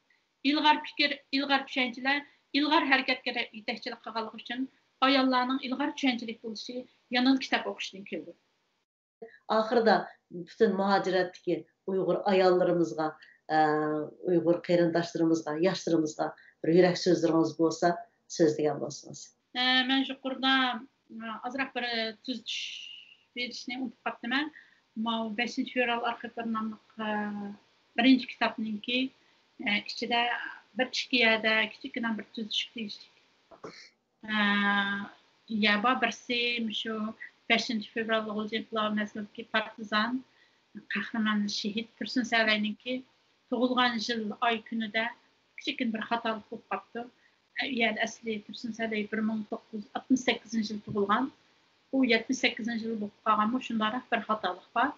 ئىلغار پىكىر، ئىلغار چۈشەنچىلەر، ئىلغار ھەرىكەتكە يېتەكچىلىك قىلغانلىقى ئۈچۈن ئاياللارنىڭ ئىلغار چۈشەنچىلىك بولۇشى يەنىلا كىتاب ئوقۇشتىن كېلىدۇ. ئاخىرىدا پۈتۈن مۇھاجىرەتتىكى ئۇيغۇر ئاياللىرىمىزغا، ئە، ئۇيغۇر قېرىنداشلىرىمىزغا، ياشلىرىمىزغا بىر يۈرەك سۆزلىرىڭىز بولسا سۆزلىگەن بولسىڭىز. ئە، مەن يۇقىرىدا، ئە، ئازراق بىر تۈزىتىش بېرىشنى ئۇنتۇپ قاپتىمەن. ماۋۇ بەشىنچى فېۋرال ئارخىپلىرى ناملىق، ئە، بىرىنچى كىتابنىڭكى، ئە، ئىچىدە بىر ئىككى يەردە كىچىككىنە بىر تۈزىتىشكە تېگىشلىك. ئە، يە بار، بىرسى مۇشۇ بەشىنچى فېۋرال غۇلجا ئىنقىلابى مەزگىلىدىكى پارتىزان، قەھرىمان، شېھىت تۇرسۇن سەلەينىڭكى تۇغۇلغان يىل، ئاي، كۈنىدە كىچىككىنە بىر خاتالىق بولۇپ قاپتۇ. ئە، ئۇ يەردە ئەسلى تۇرسۇن سەلەي بىر مىڭ توققۇز يۈز ئاتمىش سەككىزىنچى يىل تۇغۇلغان. ئۇ يەتمىش سەككىزىنچى يىل بولۇپ قالغانمۇ، شۇنداقراق بىر خاتالىق بار.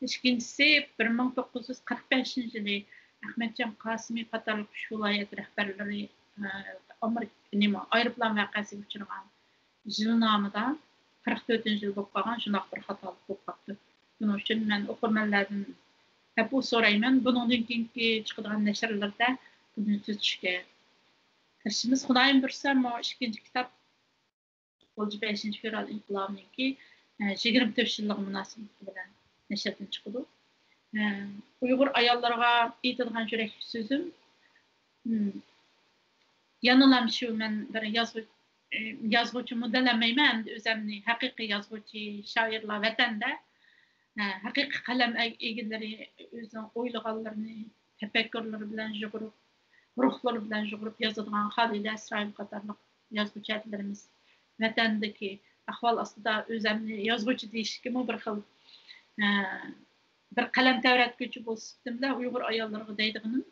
ئىككىنچىسى، بىر مىڭ توققۇز يۈز قىرىق بەشىنچى يىلى ئەخمەتجان قاسىمى قاتارلىق ئۈچ ۋىلايەت رەھبەرلىرى، ئە، ئامېرىكا، نېمە، ئايروپىلان ۋەقەسىگە ئۇچرىغان يىلنامىدا قىرىق تۆتىنچى يىل بولۇپ قالغان، شۇنداق بىر خاتالىق بولۇپ قاپتۇ. بۇنىڭ ئۈچۈن مەن ئوقۇرمەنلەردىن ئەپۇ سورايمەن. بۇنىڭدىن كېيىنكى چىقىدىغان نەشرلەردە بۇنى تۈزىتىشكە تىرىشىمىز. خۇدايىم بۇيرۇسا، مۇ ئىككىنچى كىتاب غۇلجا بەشىنچى فېۋرال ئىنقىلابىنىڭكى، ئە، يىگىرمە تۆت يىللىقى مۇناسىۋىتى بىلەن نەشردىن چىقىدۇ. ئە، ئۇيغۇر ئاياللىرىغا ئېيتىدىغان يۈرەكلىك سۆزۈم، م، يەنىلا شۇ، مەن بىر يازغۇ-، ئە، يازغۇچىمۇ دېيەلمەيمەن، ئەمدى ئۆزەمنى ھەقىقىي يازغۇچى، شائىرلار ۋەتەندە، ئە، ھەقىقىي قەلەم ئەگ-، ئىگىلىرى ئۆزىنىڭ ئويلىغانلىرىنى تەپەككۇرلىرى بىلەن يۇغۇرۇپ، روھلىرى بىلەن يۇغۇرۇپ يازىدىغان خالىدە ئىسرائىل قاتارلىق يازغۇچى ھەدىلىرىمىز ۋەتەندىكى ئەھۋال ئاستىدا ئۆزەمنى يازغۇچى دېيىشكىمۇ بىر خىل، ئە، بىر قەلەم تەۋرەتكۈچى بولۇش سۈپىتىم بىلەن ئۇيغۇر ئاياللىرىغا دەيدىغىنىم،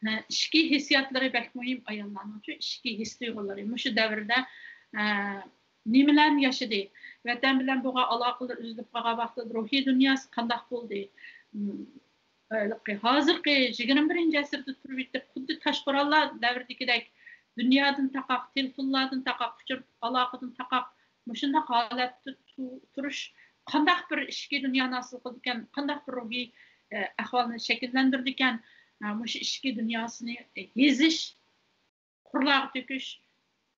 ئە، ئىچكى ھېسسىياتلىرى بەك مۇھىم ئاياللارنىڭچۇ، ئىچكى ھېس تۇيغۇلىرى. مۇشۇ دەۋردە، ئە، نېمىلەرنى ياشىدى؟ ۋەتەن بىلەن بولغان ئالاقىلىرى ئۈزۈلۈپ قالغان ۋاقتىدا روھىي دۇنياسى قانداق بولدى؟ م، ھېلىقى ھازىرقى يىگىرمە بىرىنچى ئەسىردە تۇرۇۋېتىپ، خۇددى تاشقورغانلار دەۋرىدىكىدەك دۇنيادىن تاقاق، تېلېفونلاردىن تاقاق، ئۇچۇر ئالاقىدىن تاقاق، مۇشۇنداق ھالەتتە تۇ-، تۇرۇش قانداق بىر ئىچكى دۇنيانى ھاسىل قىلىدىكەن، قانداق بىر روھىي، ئە، ئەھۋالنى شەكىللەندۈرىدىكەن، ئە، مۇشۇ ئىچكى دۇنياسىنى يېزىش، قۇرلارغا تۆكۈش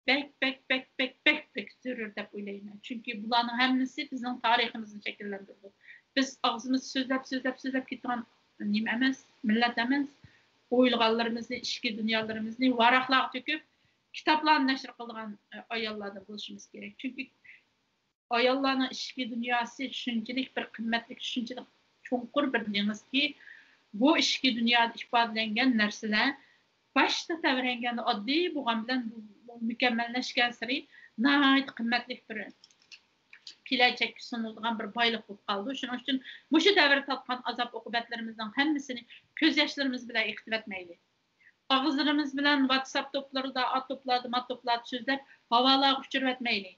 بەك، بەك، بەك، بەك، بەك، بەك زۆرۈر دەپ ئويلايمەن. چۈنكى بۇلارنىڭ ھەممىسى بىزنىڭ تارىخىمىزنى شەكىللەندۈرىدۇ. بىز ئاغزىمىزدا سۆزلەپ، سۆزلەپ، سۆزلەپ كېتىدىغان نېمە ئەمەس، مىللەت ئەمەس. ئويلىغانلىرىمىزنى، ئىچكى دۇنيالىرىمىزنى ۋاراقلارغا تۆكۈپ، كىتابلارنى نەشر قىلىدىغان، ئە، ئاياللاردىن بولۇشىمىز كېرەك. چۈنكى ئاياللارنىڭ ئىچكى دۇنياسى شۇنچىلىك بىر قىممەتلىك، شۇنچىلىك چوڭقۇر بىر دېڭىزكى، بۇ ئىچكى دۇنيادا ئىپادىلەنگەن نەرسىلەر باشتا تەۋرەنگەندە ئاددىي بولغان بىلەن، بۇ مۇكەممەللەشكەنسېرى ناھايىتى قىممەتلىك بىر كېلەچەككە سۇنۇلىدىغان بىر بايلىق بولۇپ قالىدۇ. شۇنىڭ ئۈچۈن مۇشۇ دەۋردە تارتقان ئازاب-ئوقۇبەتلىرىمىزنىڭ ھەممىسىنى كۆز ياشلىرىمىز بىلەن ئېقىتىۋەتمەيلى. ئاغزىلىرىمىز بىلەن ۋاتساپ توپلىرىدا، ئات توپلاردا، مات توپلاردا سۆزلەپ، ھاۋالارغا ئۇچۇرۇۋەتمەيلى.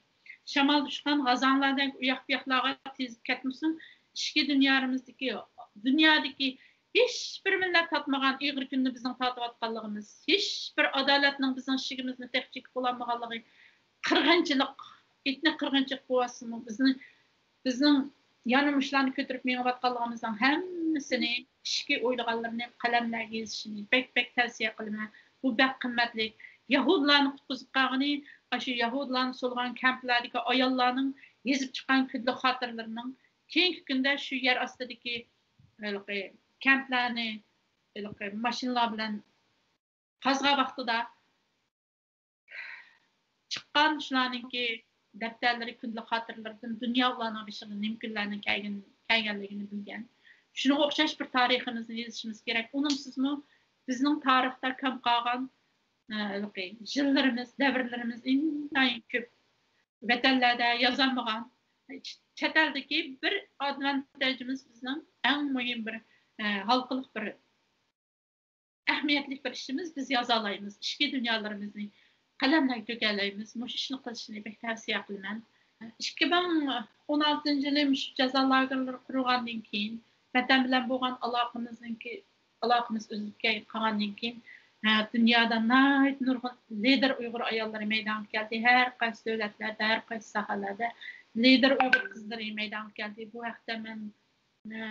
شامالدا ئۇچقان غازاڭلاردەك ئۇياق-بۇياقلارغا تېزىپ كەتمىسۇن. ئىچكى دۇنيامىزدىكى، دۇنيادىكى ھېچ بىر مىللەت تارتمىغان ئېغىر كۈننى بىزنىڭ تارتىۋاتقانلىقىمىز، ھېچ بىر ئادالەتنىڭ بىزنىڭ ئىشىكىمىزنى تېخى چېكىپ بولالمىغانلىقى، قىرغىنچىلىق، ئېتنىك قىرغىنچىلىق بولۇۋاتسىمۇ، بىزنى، بىزنىڭ يەنە مۇشۇلارنى كۆتۈرۈپ مېڭىۋاتقانلىقىمىزنىڭ ھەممىسىنى ئىچكى ئويلىغانلىرىنى قەلەملەرگە يېزىشىنى بەك، بەك تەۋسىيە قىلىمەن. بۇ بەك قىممەتلىك. يەھۇدىيلارنى قۇتقۇزۇپ قالغىنى، ئاشۇ يەھۇدىيلارنى سولىغان كەمپلەردىكى ئاياللارنىڭ يېزىپ چىققان كۈندىلىك خاتىرىلىرىنىڭ كېيىنكى كۈندە شۇ يەر ئاستىدىكى ھېلىقى كەمپلەرنى ھېلىقى ماشىنىلار بىلەن قازغان ۋاقتىدا چىققان شۇلارنىڭكى دەپتەرلىرى، كۈندىلىك خاتىرىلىرىدىن دۇنيا ئۇلارنىڭ بېشىغا نېمە كۈنلەرنىڭ كەلگەن-، كەلگەنلىكىنى بىلگەن. شۇنىڭغا ئوخشاش بىر تارىخىمىزنى يېزىشىمىز كېرەك. ئۇنىڭسىزمۇ بىزنىڭ تارىختا كەم قالغان، ئە، ھېلىقى يىللىرىمىز، دەۋرلىرىمىز ئىنتايىن كۆپ. ۋەتەنلەردە يازالمىغان، چەت ئەلدىكى بىر ئادۋانتاژىمىز بىزنىڭ ئەڭ مۇھىم بىر، ئە، ھالقىلىق بىر ئەھمىيەتلىك بىر ئىشىمىز، بىز يازالايمىز. ئىچكى دۇنيالىرىمىزنى، قەلەملەرگە تۆكەلەيمىز. مۇشۇ ئىشنى قىلىشنى بەك تەۋسىيە قىلىمەن. ئىككى مىڭ ئون ئالتىنچى يىلى مۇشۇ جازا لاگېرلىرى قۇرۇلغاندىن كېيىن، ۋەتەن بىلەن بولغان ئالاقىمىزنىڭكى، ئالاقىمىز ئۈزۈلۈپ كەي-، قالغاندىن كېيىن، ھە، دۇنيادا ناھايىتى نۇرغۇن لىدېر ئۇيغۇر ئاياللىرى مەيدانغا كەلدى. ھەر قايسى دۆلەتلەردە، ھەر قايسى ساھەلەردە لىدېر ئۇيغۇر قىزلىرى مەيدانغا كەلدى. بۇ ھەقتە مەن، ئە،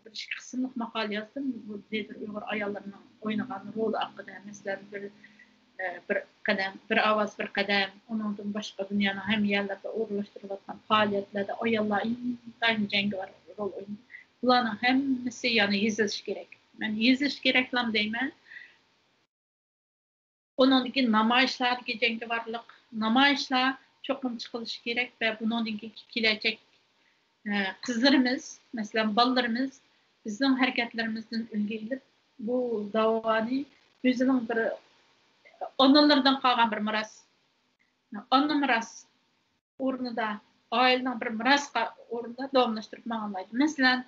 بىر ئىككى قىسىملىق ماقالە يازدىم. بۇ لىدېر ئۇيغۇر ئاياللىرىنىڭ ئوينىغان رولى ھەققىدە. مەسىلەن، بىر، ئە، بىر قەدەم، بىر ئاۋاز، بىر قەدەم، ئۇنىڭدىن باشقا دۇنيانىڭ ھەممە يەرلىرىدە ئورۇنلاشتۇرۇلۇۋاتقان پائالىيەتلەردە ئاياللار ئىنتايىن جەڭگىۋار رول ئوينىدى. بۇلارنىڭ ھەممىسى يەنە يېزىلىشى كېرەك. مەن يېزىلىشى كېرەكلام دەيمەن. ئۇنىڭدىن كېيىن نامايىشلاردىكى جەڭگىۋارلىق، نامايىشلار چوقۇم چىقىلىشى كېرەك ۋە بۇنىڭدىن كېيىنكى كېلەچەك، ئە، قىزلىرىمىز، مەسىلەن، بالىلىرىمىز بىزنىڭ ھەرىكەتلىرىمىزدىن ئۈلگە ئېلىپ، بۇ داۋانى ئۆزىنىڭ بىر ئانىلىرىدىن قالغان بىر مىراس، ئانا مىراس ئورنىدا، ئائىلىنىڭ بىر مىراس قا-، ئورنىدا داۋاملاشتۇرۇپ ماڭالايدۇ. مەسىلەن،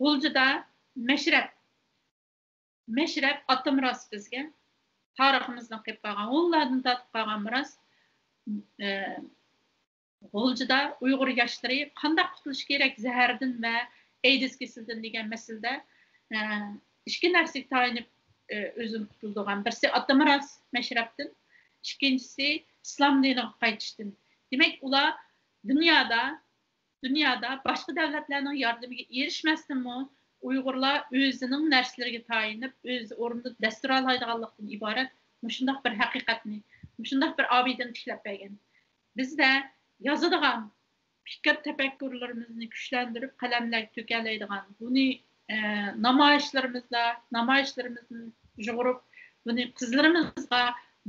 غۇلجىدا مەشرەپ، مەشرەپ ئاتا مىراس بىزگە، تارىخىمىزدىن قېلىپ قالغان، ھۇنلاردىن تارتىپ قالغان مىراس. ئە، غۇلجىدا ئۇيغۇر ياشلىرى قانداق قۇتۇلۇش كېرەك زەھەردىن ۋە ئەيدىز كېسىلىدىن دېگەن مەسىلىدە، ئە، ئىككى نەرسىگە تايىنىپ، ئە، ئۆزىنى قۇتۇلدۇرغان. بىرسى ئاتا مىراس مەشرەپتىن، ئىككىنچىسى ئىسلام دىنىغا قايتىشتىن. دېمەك، ئۇلار دۇنيادا، دۇنيادا باشقا دۆلەتلەرنىڭ ياردىمىگە ئېرىشمەستىنمۇ ئۇيغۇرلار ئۆزىنىڭ نەرسىلىرىگە تايىنىپ، ئۆز ئورنىدا دەس تۇرالايدىغانلىقتىن ئىبارەت مۇشۇنداق بىر ھەقىقەتنى، مۇشۇنداق بىر ئابىدىنى تىكلەپ بەرگەن. بىزدە يازىدىغان، پىكىر تەپەككۇرلىرىمىزنى كۈچلەندۈرۈپ، قەلەملەرگە تۆكەلەيدىغان، بۇنى، ئە، نامايىشلىرىمىزدا، نامايىشلىرىمىزنى يۇغۇرۇپ، بۇنى قىزلىرىمىزغا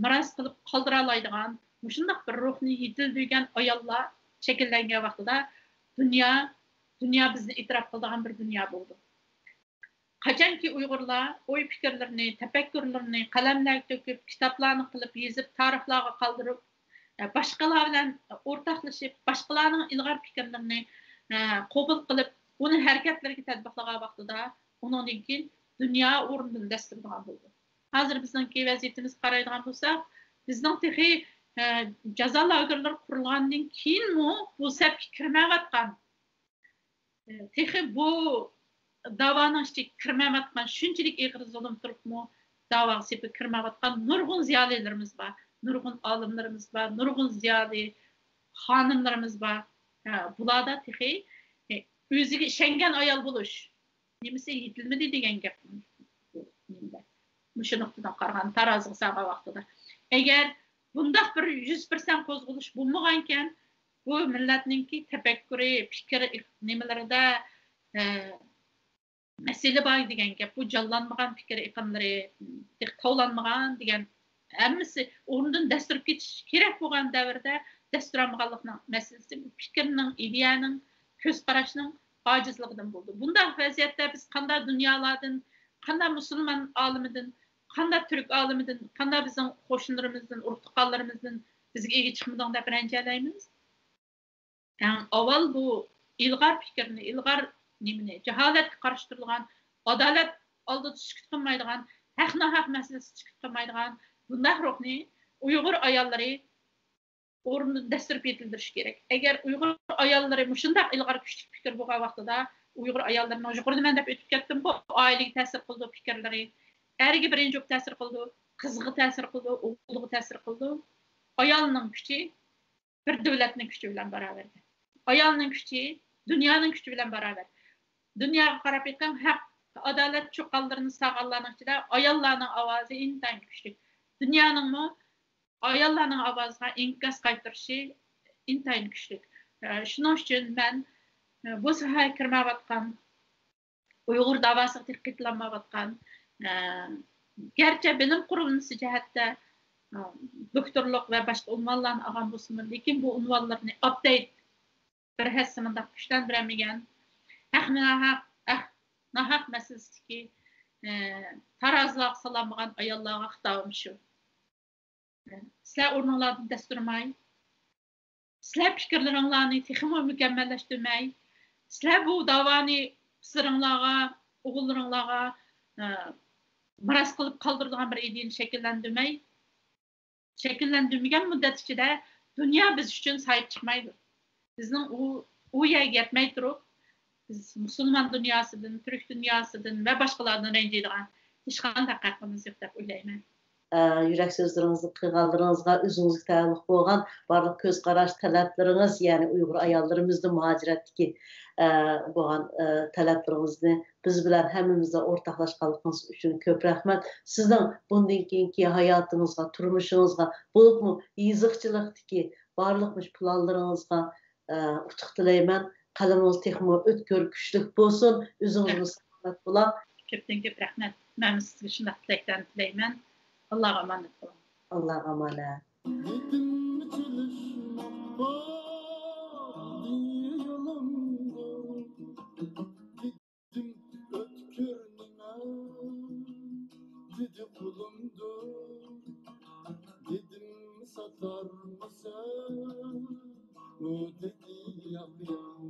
مىراس قىلىپ قالدۇرالايدىغان مۇشۇنداق بىر روھنى يېتىلدۈرگەن ئاياللار شەكىللەنگەن ۋاقتىدا دۇنيا، دۇنيا بىزنى ئېتىراپ قىلىدىغان بىر دۇنيا بولىدۇ. قاچانكى ئۇيغۇرلار ئوي-پىكىرلىرىنى، تەپەككۇرلىرىنى قەلەملەرگە تۆكۈپ، كىتابلارنى قىلىپ يېزىپ، تارىخلارغا قالدۇرۇپ، باشقىلار بىلەن ئورتاقلىشىپ، باشقىلارنىڭ ئىلغار پىكىرلىرىنى، ئە، قوبۇل قىلىپ، ئۇنى ھەرىكەتلىرىگە تەتبىقلىغان ۋاقتىدا، ئۇنىڭدىن كېيىن دۇنيا ئورنىدىن دەس تۇرىدىغان بولىدۇ. ھازىر بىزنىڭكى ۋەزىيىتىمىزگە قارايدىغان بولساق، بىزنىڭ تېخى، ئە، جازا لاگېرلىرى قۇرۇلغاندىن كېيىنمۇ بۇ سەپكە كىرمەيۋاتقان، تېخى بۇ داۋانىڭ ئىچىگە كىرمەيۋاتقان، شۇنچىلىك ئېغىر زۇلۇم تۇرۇپمۇ داۋاغا سېپىپ كىرمەيۋاتقان نۇرغۇن زىيالىيلىرىمىز بار، نۇرغۇن ئالىملىرىمىز بار، نۇرغۇن زىيالىي خانىملىرىمىز بار. ھە، بۇلاردا تېخى، ئۆزىگە ئىشەنگەن ئايال بولۇش نېمىسى يېتىلمىدى دېگەن گەپ. مۇشۇ نۇقتىدىن قارىغاندا، تارازىغا سالغان ۋاقتىدا، ئەگەر بۇنداق بىر يۈز پىرسەنت قوزغىلىش بولمىغانىكەن، بۇ مىللەتنىڭكى تەپەككۇرى، پىكىر ئېق-، نېمىلىرىدە، ئە، مەسىلە بار دېگەن گەپ. بۇ جانلانمىغان پىكىر ئېقىملىرى، تاۋلانمىغان دېگەن، ھەممىسى ئورنىدىن دەس تۇرۇپ كېتىش كېرەك بولغان دەۋردە دەس تۇرالمىغانلىقنىڭ مەسىلىسى بۇ پىكىرنىڭ، ئىدىيەنىڭ، كۆز قاراشنىڭ ئاجىزلىقىدىن بولىدۇ. بۇنداق ۋەزىيەتتە بىز قانداق دۇنيالاردىن، قانداق مۇسۇلمان ئالىمىدىن، قانداق تۈرك ئالىمىدىن، قانداق بىزنىڭ قوشنىلىرىمىزدىن، ئۇرۇق تۇغقانلىرىمىزدىن بىزگە ئىگە چىقمىدىڭ دەپ رەنجىيەلەيمىز؟ ئەڭ ئاۋۋال بۇ ئىلغار پىكىرنى، ئىلغار نېمىنى، جاھالەتكە قارشى تۇرىدىغان، ئادالەت ئالدىدا سۈكۈت قىلمايدىغان، ھەق-ناھەق مەسىلىسىدە سۈكۈت قىلمايدىغان بۇنداق روھنى ئۇيغۇر ئاياللىرى ئورنىدىن دەس تۇرۇپ يېتىلدۈرۈشى كېرەك. ئەگەر ئۇيغۇر ئاياللىرى مۇشۇنداق ئىلغار كۈچلۈك پىكىر بولغان ۋاقتىدا، ئۇيغۇر ئاياللىرىنىڭ، يۇقىرىدا مەن دەپ ئۆتۈپ كەتتىمغۇ، ئائىلىگە تەسىر قىلىدۇ پىكىرلىرى، ئەرگە بىرىنچى بولۇپ تەسىر قىلىدۇ، قىزغا تەسىر قىلىدۇ، ئوغلىغا تەسىر قىلىدۇ. ئايالنىڭ كۈچى بىر دۆلەتنىڭ كۈچى بىلەن باراۋەر. ئايالنىڭ كۈچى دۇنيانىڭ كۈچى بىلەن باراۋەر. دۇنياغا قاراپ بېقىڭ، ھەق، ئادالەت چۇقانلىرىنى سالغانلارنىڭ ئىچىدە ئاياللارنىڭ ئاۋازى ئىنتايىن كۈچلۈك. دۇنيانىڭمۇ ئاياللارنىڭ ئاۋازىغا ئىنكاس قايتۇرۇشى ئىنتايىن كۈچلۈك. ئە، شۇنىڭ ئۈچۈن مەن، ئە، بۇ ساھەگە كىرمەيۋاتقان، ئۇيغۇر داۋاسىغا تېخى قېتىلالمايۋاتقان، ئە، گەرچە بىلىم قۇرۇلمىسى جەھەتتە، ئە، دوكتورلۇق ۋە باشقا ئۇنۋانلارنى ئالغان بولسىمۇ، لېكىن بۇ ئۇنۋانلىرىنى ئاپدېيت بىر ھەسسە مۇنداق كۈچلەندۈرەلمىگەن، ھەق ناھەق، ھەق ناھەق مەسىلىسىدىكى، ئە، تارازىلارغا سالالمىغان ئاياللارغا خىتابىم شۇ. سىلەر ئورنۇڭلاردىن دەس تۇرماي، سىلەر پىكىرلىرىڭلارنى تېخىمۇ مۇكەممەللەشتۈرمەي، سىلەر بۇ داۋانى قىزلىرىڭلارغا، ئوغۇللىرىڭلارغا، ئە، مىراس قىلىپ قالدۇرىدىغان بىر ئىدىيەنى شەكىللەندۈرمەي، شەكىللەندۈرمىگەن مۇددەت ئىچىدە دۇنيا بىز ئۈچۈن ساھىب چىقمايدۇ. بىزنىڭ ئۇ، ئۇ يەرگە يەتمەي تۇرۇپ، بىز مۇسۇلمان دۇنياسىدىن، تۈرك دۇنياسىدىن ۋە باشقىلاردىن رەنجىيدىغان ھېچقانداق ھەققىمىز يوق دەپ ئويلايمەن. ئە، يۈرەك سۆزلىرىڭىزنى قىلغانلىرىڭىزغا، ئۆزىڭىزگە تەئەللۇق بولغان بارلىق كۆز قاراش، تەلەپلىرىڭىز، يەنى ئۇيغۇر ئاياللىرىمىزنىڭ مۇھاجىرەتتىكى، ئە، بولغان، ئە، تەلەپلىرىڭىزنى بىز بىلەن ھەممىمىزدە ئورتاقلاشقانلىقىڭىز ئۈچۈن كۆپ رەھمەت. سىزنىڭ بۇندىن كېيىنكى ھاياتىڭىزغا، تۇرمۇشىڭىزغا، بولۇپمۇ يېزىقچىلىقتىكى بارلىق مۇشۇ پىلانلىرىڭىزغا، ئە، ئۇتۇق تىلەيمەن. قەلىمىڭىز تېخىمۇ ئۆتكۈر، كۈچلۈك بولسۇن. ئۆزىڭىزمۇ سالامەت بولۇڭ. كۆپتىن كۆپ رەھمەت. مەنمۇ سىزگە شۇنداق تىلەكلەرنى تىلەيمەن. ئاللاغا ئامانەت بولۇڭ. ئاللاغا ئامانەت. دېدىم چېلىشماققا دېدى يولۇمدۇر. دېدىم ئۆتكۈر نېمە دېدى قولۇمدۇر. دېدىم ساتارمىسەن ئۇ دېدى ياق ياق.